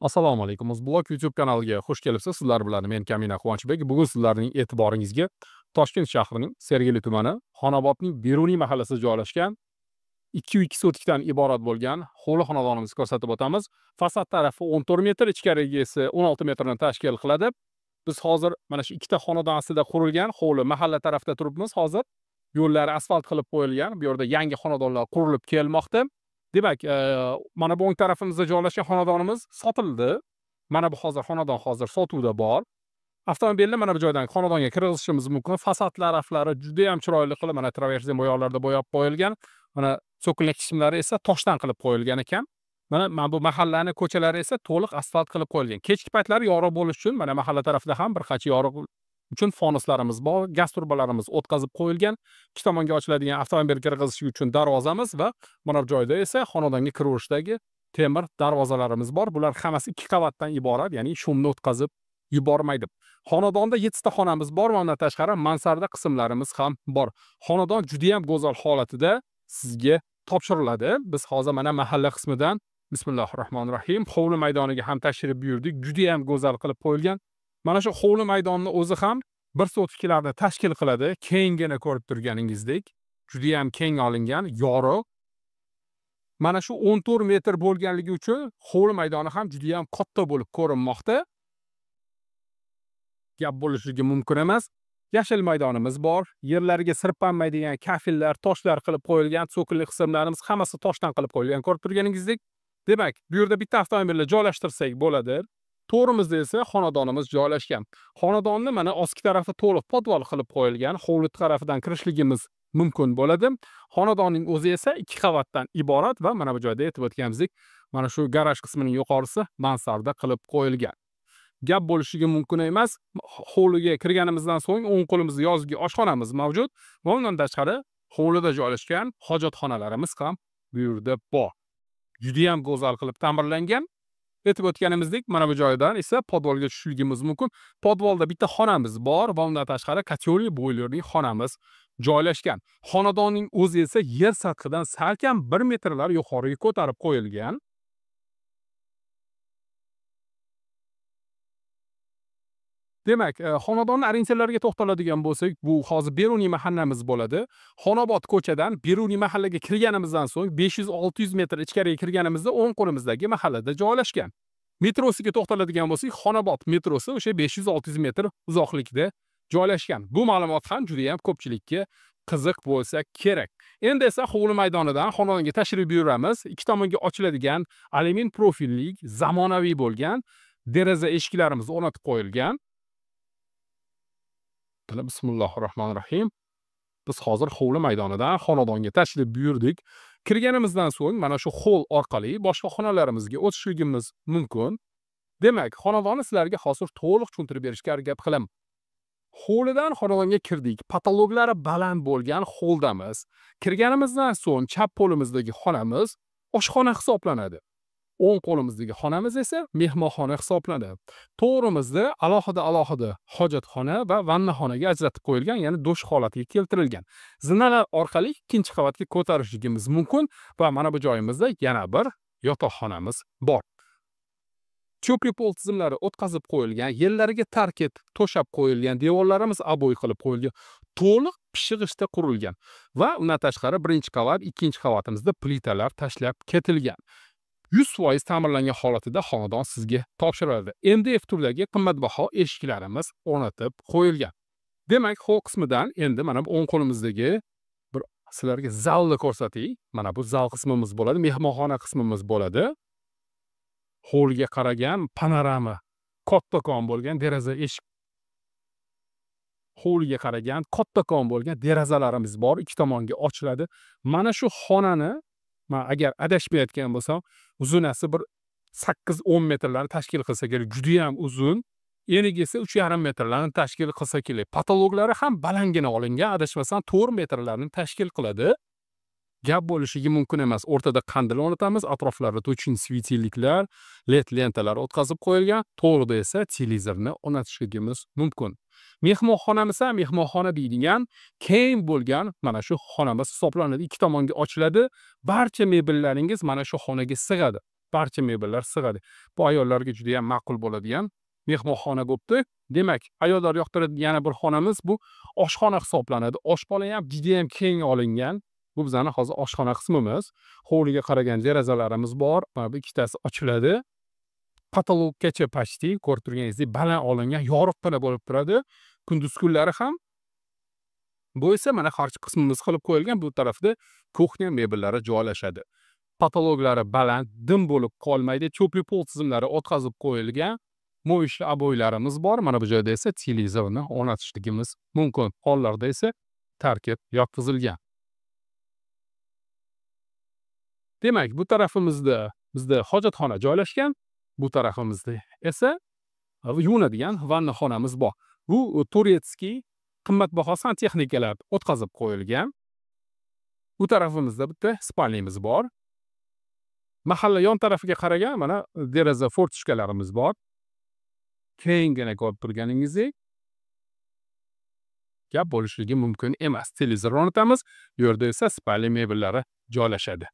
Assalomu alaykum. O'zblog YouTube kanaliga xush kelibsiz. Sizlar bilan men Kamina Quvonchbek. Bugun sizlarning e'tiboringizga Toshkent shahrining Sergeli tumani, Xonobodning Beruniy mahallasida joylashgan 2,2 sotikdan iborat bo'lgan hovli xonadonimizni ko'rsatib o'tamiz. Fasad tarafi 14 metr, ichkarigisi 16 metrni tashkil qiladi. Biz hozir mana shu ikkita xonadon aslida qurilgan hovli mahalla tarafida turibmiz hozir. Yo'llari asfalt qilib qo'yilgan. Bu yerda yangi xonadonlar qurilib kelmoqda. Demak, mana bu o'ng tarafimizda joylashgan xonadonimiz sotildi. Mana bu hozir xonadon hozir sotuvda bor. Avtomobilni mana bu joydan xonadonga kirgizishimiz mumkin. Fasad taraflari juda ham chiroyli qilib, mana traversin bo'yoqlarda bo'yab qo'yilgan. Mana so'kinlik qismlari esa toshdan qilib qo'yilgan ekan. Mana bu mahallaning ko'chalari esa to'liq asfalt qilib qo'yilgan. Kechki paytlari yorug' bo'lish uchun mana mahalla tarafida ham bir qancha yorug' uchun fonislarimiz bor, gaz turbalarimiz o'tkazib qo'yilgan. Ikki tomonga ochiladigan avtomobil kirgizish uchun darvozamiz va mana bu joyda esa xonadonga kiraverishdagi temir darvozalarimiz bor. Bular hammasi 2 qavatdan iborat, ya'ni shumni o'tkazib yubormaydi. Xonadonda 7 ta xonamiz bor va undan tashqari mansarda qismlarimiz ham bor. Xonadon juda ham go'zal holatida sizga topshiriladi. Biz hozir mana mahalla qismidan Bismillahirrohmanirrohim hovli maydoniga ham tashrif buyurdik. Juda ham go'zal qilib qo'yilgan. Mana shu hovli maydonining o'zi ham 1 sotiklarni tashkil qiladi. Kengini ko'rib turganingizdek, juda ham keng olingan, yorug'. Mana shu 14 metr bo'lganligi uchun hovli maydoni ham juda ham katta bo'lib ko'rinmoqda. Gap bo'lishligi mumkin emas. Yashil maydonimiz bor. Yerlarga sirpanmaydigan kafellar, toshlar qilib qo'yilgan, so'kinli qismlarimiz hammasi toshdan qilib qo'yilgan, ko'rib turganingizdek. Demak, bu yerda bitta avtomobilni joylashtirsak bo'ladi. To'g'rimizda esa xonadonimiz joylashgan. Xonadonni mana ostki tarafi to'liq podval qilib qo'yilgan, hovli tarafidan kirishligimiz mumkin bo'ladi. Xonadonning o'zi esa 2 qavatdan iborat va mana bu joyda aytib o'tganimizdek, mana shu garaj qismining yuqorisi mansarda qilib qo'yilgan. Gap bo'lishligi mumkin emas. Hovliga kirganimizdan so'ng o'ng qo'limizda yozgi oshxonamiz mavjud va undan tashqari hovlida joylashgan hojatxonalarimiz ham bu yerda bor. Juda ham go'zal qilib ta'mirlangan. Aytib o'tganimizdek, mana bu joydan esa podvalga tushishligimiz mumkin. Podvalda bitta xonamiz bor va undan tashqari kotelli boylerli xonamiz joylashgan. Xonadonning o'zi esa yer sathidan salkam 1 metrlar yuqoriga ko'tarib qo'yilgan. Demak, xonadonning orientirlariga to'xtaladigan bo'lsak, bu hozir Beruniy mahallamiz bo'ladi. Xonobod ko'chadan Beruniy mahallaga kirganimizdan so'ng 500-600 metr ichkariga kirganimizda o'ng qo'limizdagi mahallada joylashgan. Metrosiga to'xtaladigan bo'lsak, Xonobod metrosi o'sha 500-600 metr uzoqlikda joylashgan. Bu ma'lumot ham juda ham ko'pchilikka qiziq bo'lsa kerak. Endi esa hovli maydonidan xonadonga tashrif buyuramiz. Ikki tomonga ochiladigan alyumin profilli, zamonaviy bo'lgan deraza eshiklarimiz o'rnatib qo'yilgan. Bismillahirrohmanirrohim. Biz hozir hovli maydonidan xonadonga tashrif buyurdik. Kirganimizdan so'ng mana shu hol orqali boshqa xonalarimizga o'tishligimiz mumkin. Demak, xonadonni sizlarga hozir to'liq tushuntirib berishga harakat qilaman. Hovlidan xonadonga kirdik. Patologlari baland bo'lgan holdamiz. Kirganimizdan so'ng chap qo'limizdagi xonamiz oshxona hisoblanadi. O'ng qo'limizdagi xonamiz esa mehmonxona hisoblanadi. To'g'rimizda alohida hojatxona va vannaxonaga ajratib qo'yilgan, ya'ni dush holatiga keltirilgan. Zinalar orqali ikkinchi qavatga ko'tarishligimiz mumkin va mana bu joyimizda yana bir yotoqxonamiz bor. Cho'pli pol tizimlari o'tkazib qo'yilgan, yerlariga tarket to'shab qo'yilgan, devorlarimiz oboy qilib qo'yilgan, to'liq pishig'ishda qurilgan va undan tashqari birinchi qavat, ikkinchi qavatimizda plitalar tashlab ketilgan. 100% ta'mirlangan holatida xonadon sizga topshiriladi. MDF turdagi qimmatbaho eshiklarimiz o'rnatib qo'yilgan. Demak, hol qismidan endi mana bu o'ng qo'limizdagi bir sizlarga zalni ko'rsatay. Mana bu zal qismimiz bo'ladi, mehmonxona qismimiz bo'ladi. Hovliga qaragan panorama kattakon bo'lgan deraza eshik. Hovliga qaragan kattakon bo'lgan derazalarimiz bor, ikki tomonga ochiladi. Mana shu xonani men agar adashmayotgan bo'lsam, uzunasi bir 8-10 metrlarni tashkil qilsa kerak, juda ham uzun. Enigi esa 3,5 metrlarni tashkil qilsa kerak. Patologlari ham balandgina olingan, adashmasam 4 metrlarni tashkil qiladi. Gap bo'lishligi mumkin emas. O'rtada qandil o'rnatamiz, atroflarida to'chin svitilliklar, LED lentalar o'tkazib qo'yilgan. To'g'rida esa televizorni o'rnatishligimiz mumkin. Mehmonxonamiz ham mehmonxona deyilgan keng bo'lgan mana shu xonamiz hisoblanadi. Ikki tomonga ochiladi. Barcha mebellaringiz mana shu xonaga sig'adi. Barcha mebellar sig'adi. Bu ayollarga juda ham ma'qul bo'ladigan mehmonxona bo'pti. Demak, ayollar yoqtiradigan yana bir xonamiz bu oshxona hisoblanadi. Oshxona ham juda ham keng olingan. Bu bizning hozir oshxona qismimiz. Hovliga qaragan derazalarimiz bor. Mana bu ikkitasi ochiladi. Patologgacha pastki ko'rib turganingizdek baland olingan, yorug'gina bo'lib turadi. Kunduz kunlari ham. Bu esa mana xarj qismimiz qilib qo'yilgan. Bu tarafda kuxnya mebellari joylashadi. Patologlari baland, dim bo'lib qolmaydi. Cho'pli pol tizimlari o'tkazib qo'yilgan. Mo'yishli oboylarimiz bor. Mana bu joyda esa televizorni o'rnatishligimiz mumkin. Hollarda esa tarkib yotqizilgan. Demak, bu tarafimizda bizda hojatxona joylashgan. Bu tarafimizda esa yuvinadigan vanna xonamiz bor. Bu turetskiy qimmatbaho santexnikalar o'tkazib qo'yilgan. Bu tarafimizda bitta spalnimiz bor. Mahalla yon tarafiga qaragan mana deraza fortishkalarimiz bor. Kengina ko'rib turganingizdek gap bo'lishligi mumkin emas. Televizor o'rnatamiz, bu yerda esa spalni mebellari joylashadi.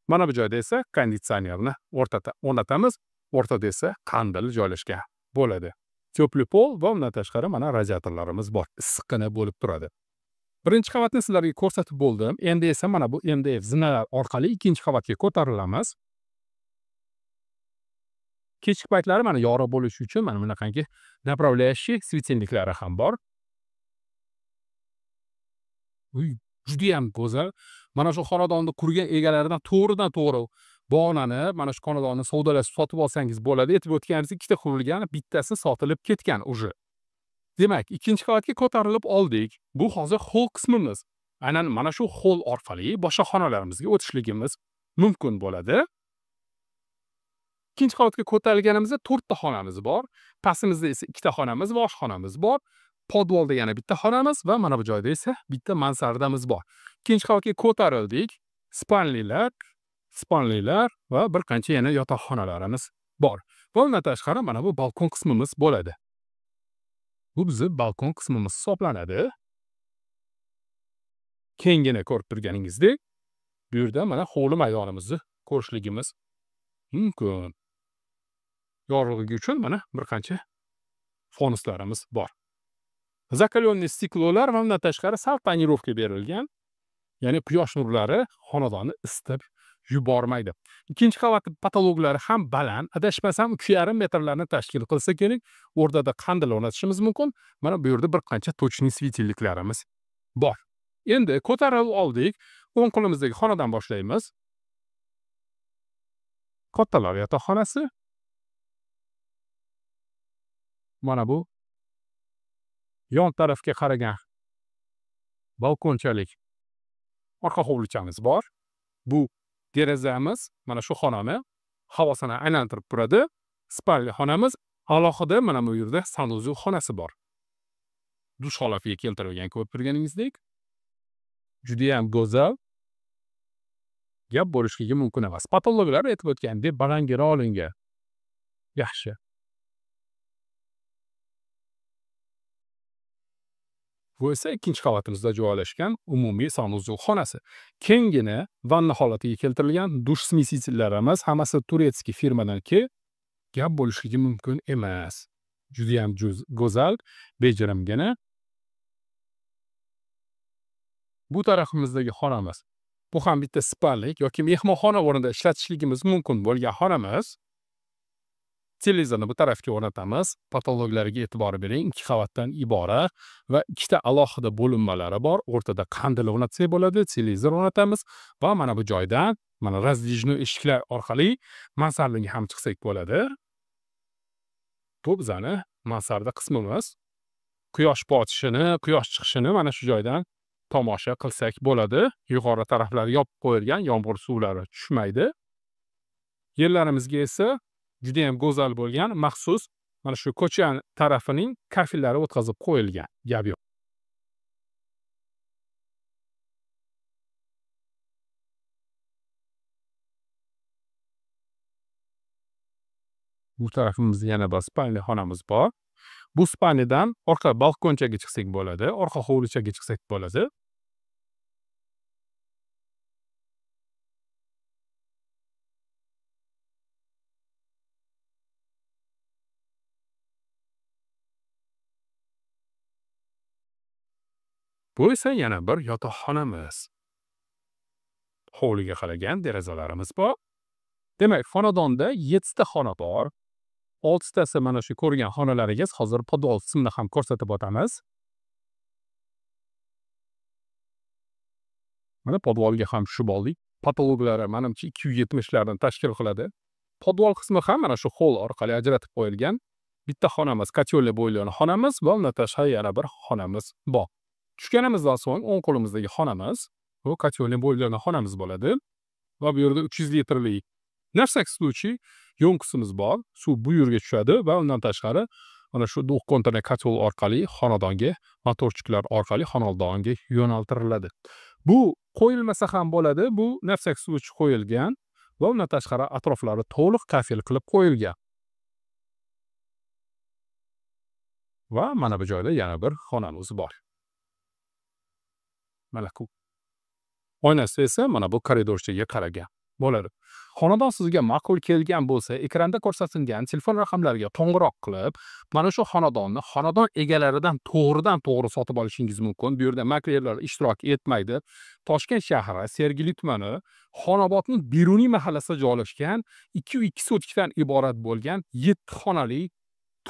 Mana bu joyda esa konditsionerni o'rnatamiz. O'rtada esa qandil joylashgan bo'ladi. Tepli pol va undan tashqari mana radiatorlarimiz bor. Issiqqina bo'lib turadi. Birinchi qavatni sizlarga ko'rsatib bo'ldim. Endi esa mana bu MDF zinalar orqali ikkinchi qavatga ko'tarilamiz. Kechki paytlari mana yorug' bo'lishi uchun mana bunaqangi направляющий svetilniklari ham bor. Uy juda ham go'zal. Mana shu xonadonni qurgan egalaridan to'g'ridan to'g'ri bog'lanib, mana shu xonadonni savdolashib sotib olsangiz bo'ladi. Aytib o'tganimizdek, ikkita qurilgan, bittasi sotilib ketgan уже. Demak, ikkinchi qavatga ko'tarilib oldik. Bu hozir hol qismimiz. Aynan mana shu hol orqali boshqa xonalarimizga o'tishligimiz mumkin bo'ladi. Ikkinchi qavatga ko'tarilganimizda 4 ta xonamiz bor. Pastimizda esa 2 ta xonamiz va oshxonamiz bor. Podvalda yana bitta xonamiz va mana bu joyda esa bitta mansardamiz bor. Ikkinchi qavatga ko'tarildik. Spalnilar va bir qancha yana yotoqxonalarimiz bor. Bundan tashqari mana bu balkon qismimiz bo'ladi. Bu bizning balkon qismimiz hisoblanadi. Kengina ko'rib turganingizdek, bu yerda mana hovli maydonimizni ko'rishligimiz mumkin. Yorug'ligi uchun mana bir qancha fonuslarimiz bor. Zakalonli stiklolar va undan tashqari sal tonirovka berilgan. Ya'ni quyosh nurlari xonadonni isitib yubormaydi. Ikkinchi qavat patologlari ham baland, adashmasam 3,5 metrlarni tashkil qilsa kerak. O'rtada qandil o'rnatishimiz mumkin. Mana bu yerda bir qancha tochniy svetilniklarimiz bor. Endi ko'tarib oldik. O'ng qo'limizdagi xonadan boshlaymiz. Kattalar yotoqxonasi. Mana bu yon tarafga qaragan balkonchalik orqa hovlichamiz bor. Bu derazamiz mana shu xonani havosini aylantirib turadi. Spalni xonamiz alohida mana bu yerda sanuzel xonasi bor. Dush holatiga keltirilgan ko'rib turganingizdek. Juda ham go'zal. Gap bo'lishligi mumkin emas. Patologlar aytib o'tgandek balandgina olingan. Yaxshi. Bu esa ikkinchi qavatimizda joylashgan umumiy sanuzel xonasi. Kengina vanna holatiga keltirilgan dush smesitellarimiz hammasi turetskiy firmadanki, gap bo'lishligi mumkin emas. Juda ham go'zal, bejirimgina. Bu tarafimizdagi xonamiz. Bu ham bitta spalnik yoki mehmonxona o'rnida ishlatishligimiz mumkin bo'lgan xonamiz. Televizorni bu tarafga o'rnatamiz. Patologlariga e'tibor bering. 2 qavatdan iborat va ikkita alohida bo'linmalari bor. O'rtada qandil o'rnatsak bo'ladi, televizor o'rnatamiz va mana bu joydan mana razdvijnoy eshiklar orqali mansardaga ham chiqsak bo'ladi. Bu bizani mansarda qismimiz. Quyosh botishini, quyosh chiqishini mana shu joydan tomosha qilsak bo'ladi. Yuqori taraflari yopib qo'yilgan, yomg'ir suvlari tushmaydi. Yerlarimizga esa juda ham go'zal bo'lgan maxsus mana shu ko'cha tarafining kafellari o'tkazib qo'yilgan. Gap yo'q. Bu tarafimizda yana bir spalni xonamiz bor. Bu spalnidan orqa balkonchaga chiqsak bo'ladi, orqa hovlichaga chiqsak bo'ladi. Bu esa yana bir yotoqxonamiz. Hovliga qaragan derazalarimiz bor. Demak, xonadonda 7 ta xona bor. 6 tasi mana shu ko'rgan xonalaringiz. Hozir podval qismini ham ko'rsatib o'tamiz. Mana podvalga ham tushib oldik. Patologlari manimcha 270 lardan tashkil qiladi. Podval qismi ham mana shu hol orqali ajratib qo'yilgan. Bitta xonamiz, kotelli bo'yli xonamiz va undan tashqari yana bir xonamiz bor. Tushganimizdan so'ng o'ng qo'limizdagi xonamiz bu kotelli bo'yli xonamiz bo'ladi. Va bu yerda 300 litrli na всякий случай yo'nqisimiz bor. Suv bu yerga tushadi va undan tashqari mana shu двухконтурный котел orqali xonadonga, motorchiklar orqali xonadonga yo'naltiriladi. Bu qo'yilmasa ham bo'ladi, bu na всякий случай qo'yilgan va undan tashqari atroflari to'liq kafel qilib qo'yilgan. Va mana bu joyda yana bir xonamiz bor. Mana bu oynasi esa mana bu koridorchaga qaragan bo'ladi. Xonadon sizga ma'qul kelgan bo'lsa, ekranda ko'rsatilgan telefon raqamlariga qo'ng'iroq qilib, mana shu xonadonni xonadon egalaridan to'g'ridan-to'g'ri sotib olishingiz mumkin. Bu yerda maklerlar ishtirok etmaydi. Toshkent shahri, Sergeli tumani, Xonobodning Beruniy mahallasida joylashgan 2,2 sotikdan iborat bo'lgan 7 xonali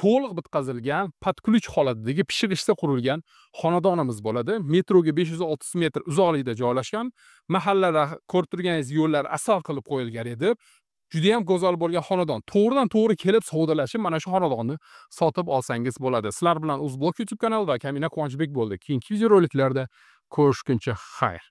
to'liq bitqazilgan, patkulich holatidagi pishiq ishda qurilgan xonadonimiz bo'ladi. Metroga 560 metr uzoqlikda joylashgan. Mahallalar ko'rib turganingiz yo'llar asfalt qilib qo'yilgan edi. Juda ham go'zal bo'lgan xonadon. To'g'ridan-to'g'ri kelib savdolashib mana shu xonadonni sotib olsangiz bo'ladi. Sizlar bilan Uzblog YouTube kanali va Kamina Quvonchbek bo'ldi. Keyingi videoroliklarda ko'rishguncha xayr.